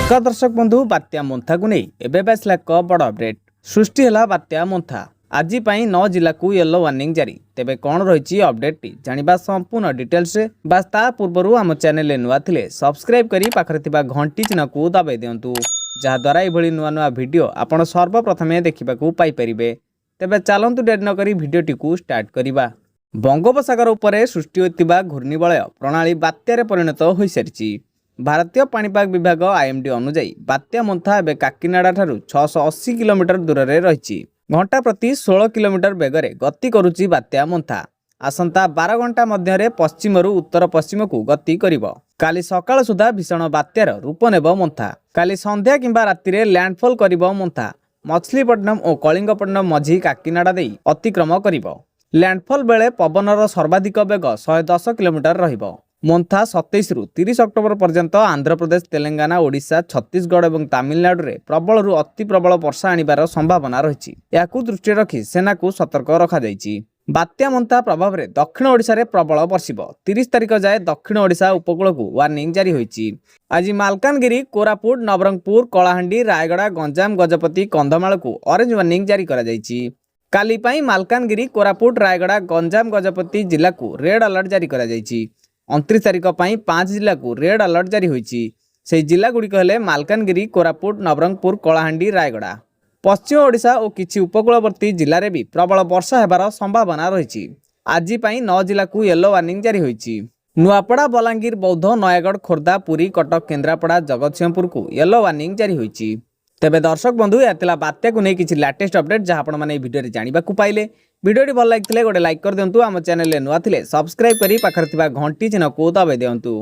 ନମସ୍କାର ଦର୍ଶକ ବନ୍ଧୁ, ବାତ୍ୟା ମୋନ୍ଥାକୁ ନେଇ ଏବେ ଆସିଲା ଏକ ବଡ଼ ଅପଡେଟ୍। ସୃଷ୍ଟି ହେଲା ବାତ୍ୟା ମୋନ୍ଥା। ଆଜି ପାଇଁ ନଅ ଜିଲ୍ଲାକୁ ୟେଲୋ ୱାର୍ଣ୍ଣିଂ ଜାରି। ତେବେ କ'ଣ ରହିଛି ଅପଡେଟ୍ଟି, ଜାଣିବା ସମ୍ପୂର୍ଣ୍ଣ ଡିଟେଲ୍ସରେ। ବାସ୍, ତା ପୂର୍ବରୁ ଆମ ଚ୍ୟାନେଲରେ ନୂଆ ଥିଲେ ସବସ୍କ୍ରାଇବ୍ କରି ପାଖରେ ଥିବା ଘଣ୍ଟି ଚିହ୍ନକୁ ଦବାଇ ଦିଅନ୍ତୁ, ଯାହାଦ୍ୱାରା ଏଭଳି ନୂଆ ନୂଆ ଭିଡ଼ିଓ ଆପଣ ସର୍ବପ୍ରଥମେ ଦେଖିବାକୁ ପାଇପାରିବେ। ତେବେ ଚାଲନ୍ତୁ, ଡେରି ନକରି ଭିଡ଼ିଓଟିକୁ ଷ୍ଟାର୍ଟ କରିବା। ବଙ୍ଗୋପସାଗର ଉପରେ ସୃଷ୍ଟି ହୋଇଥିବା ଘୂର୍ଣ୍ଣିବଳୟ ପ୍ରଣାଳୀ ବାତ୍ୟାରେ ପରିଣତ ହୋଇସାରିଛି। ଭାରତୀୟ ପାଣିପାଗ ବିଭାଗ ଆଇଏମ୍ଡି ଅନୁଯାୟୀ, ବାତ୍ୟା ମୋନ୍ଥା ଏବେ କାକିନାଡ଼ାଠାରୁ 680 କିଲୋମିଟର ଦୂରରେ ରହିଛି। ଘଣ୍ଟା ପ୍ରତି 16 କିଲୋମିଟର ବେଗରେ ଗତି କରୁଛି ବାତ୍ୟା ମୋନ୍ଥା। ଆସନ୍ତା 12 ଘଣ୍ଟା ମଧ୍ୟରେ ପଶ୍ଚିମରୁ ଉତ୍ତର ପଶ୍ଚିମକୁ ଗତି କରିବ। କାଲି ସକାଳ ସୁଦ୍ଧା ଭୀଷଣ ବାତ୍ୟାର ରୂପ ନେବ ମୋନ୍ଥା। କାଲି ସନ୍ଧ୍ୟା କିମ୍ବା ରାତିରେ ଲ୍ୟାଣ୍ଡଫଲ୍ କରିବ ମୋନ୍ଥା। ମଛଲିପଟ୍ଟନମ ଓ କଳିଙ୍ଗପଟ୍ଟନମ ମଝି କାକିନାଡ଼ା ଦେଇ ଅତିକ୍ରମ କରିବ। ଲ୍ୟାଣ୍ଡଫଲ୍ ବେଳେ ପବନର ସର୍ବାଧିକ ବେଗ 110 କିଲୋମିଟର ରହିବ। ମୋନ୍ଥା 27ରୁ 30 ଅକ୍ଟୋବର ପର୍ଯ୍ୟନ୍ତ ଆନ୍ଧ୍ରପ୍ରଦେଶ, ତେଲେଙ୍ଗାନା, ଓଡ଼ିଶା, ଛତିଶଗଡ଼ ଏବଂ ତାମିଲନାଡୁରେ ପ୍ରବଳରୁ ଅତି ପ୍ରବଳ ବର୍ଷା ଆଣିବାର ସମ୍ଭାବନା ରହିଛି। ଏହାକୁ ଦୃଷ୍ଟିରେ ରଖି ସେନାକୁ ସତର୍କ ରଖାଯାଇଛି। ବାତ୍ୟା ମୋନ୍ଥା ପ୍ରଭାବରେ ଦକ୍ଷିଣ ଓଡ଼ିଶାରେ ପ୍ରବଳ ବର୍ଷିବ। 30 ତାରିଖ ଯାଏ ଦକ୍ଷିଣ ଓଡ଼ିଶା ଉପକୂଳକୁ ୱାର୍ଣ୍ଣିଂ ଜାରି ହୋଇଛି। ଆଜି ମାଲକାନଗିରି, କୋରାପୁଟ, ନବରଙ୍ଗପୁର, କଳାହାଣ୍ଡି, ରାୟଗଡ଼ା, ଗଞ୍ଜାମ, ଗଜପତି, କନ୍ଧମାଳକୁ ଅରେଞ୍ଜ ୱାର୍ଣ୍ଣିଂ ଜାରି କରାଯାଇଛି। କାଲି ପାଇଁ ମାଲକାନଗିରି, କୋରାପୁଟ, ରାୟଗଡ଼ା, ଗଞ୍ଜାମ, ଗଜପତି ଜିଲ୍ଲାକୁ ରେଡ୍ ଆଲର୍ଟ ଜାରି କରାଯାଇଛି। 29 ତାରିଖ ପାଇଁ ପାଞ୍ଚ ଜିଲ୍ଲାକୁ ରେଡ୍ ଆଲର୍ଟ ଜାରି ହୋଇଛି। ସେହି ଜିଲ୍ଲାଗୁଡ଼ିକ ହେଲେ ମାଲକାନଗିରି, କୋରାପୁଟ, ନବରଙ୍ଗପୁର, କଳାହାଣ୍ଡି, ରାୟଗଡ଼ା। ପଶ୍ଚିମ ଓଡ଼ିଶା ଓ କିଛି ଉପକୂଳବର୍ତ୍ତୀ ଜିଲ୍ଲାରେ ବି ପ୍ରବଳ ବର୍ଷା ହେବାର ସମ୍ଭାବନା ରହିଛି। ଆଜି ପାଇଁ ନଅ ଜିଲ୍ଲାକୁ ୟେଲୋ ୱାର୍ଣ୍ଣିଂ ଜାରି ହୋଇଛି। ନୂଆପଡ଼ା, ବଲାଙ୍ଗୀର, ବୌଦ୍ଧ, ନୟାଗଡ଼, ଖୋର୍ଦ୍ଧା, ପୁରୀ, କଟକ, କେନ୍ଦ୍ରାପଡ଼ା, ଜଗତସିଂହପୁରକୁ ୟେଲୋ ୱାର୍ଣ୍ଣିଂ ଜାରି ହୋଇଛି। ତେବେ ଦର୍ଶକ ବନ୍ଧୁ, ଏହା ଥିଲା ବାତ୍ୟାକୁ ନେଇ କିଛି ଲାଟେଷ୍ଟ ଅପଡେଟ୍, ଯାହା ଆପଣମାନେ ଏହି ଭିଡ଼ିଓରେ ଜାଣିବାକୁ ପାଇଲେ। ଭିଡ଼ିଓଟି ଭଲ ଲାଗିଥିଲେ ଗୋଟେ ଲାଇକ୍ କରିଦିଅନ୍ତୁ। ଆମ ଚ୍ୟାନେଲରେ ନୂଆ ଥିଲେ ସବସ୍କ୍ରାଇବ୍ କରି ପାଖରେ ଥିବା ଘଣ୍ଟି ଚିହ୍ନକୁ ଦବାଇ ଦିଅନ୍ତୁ।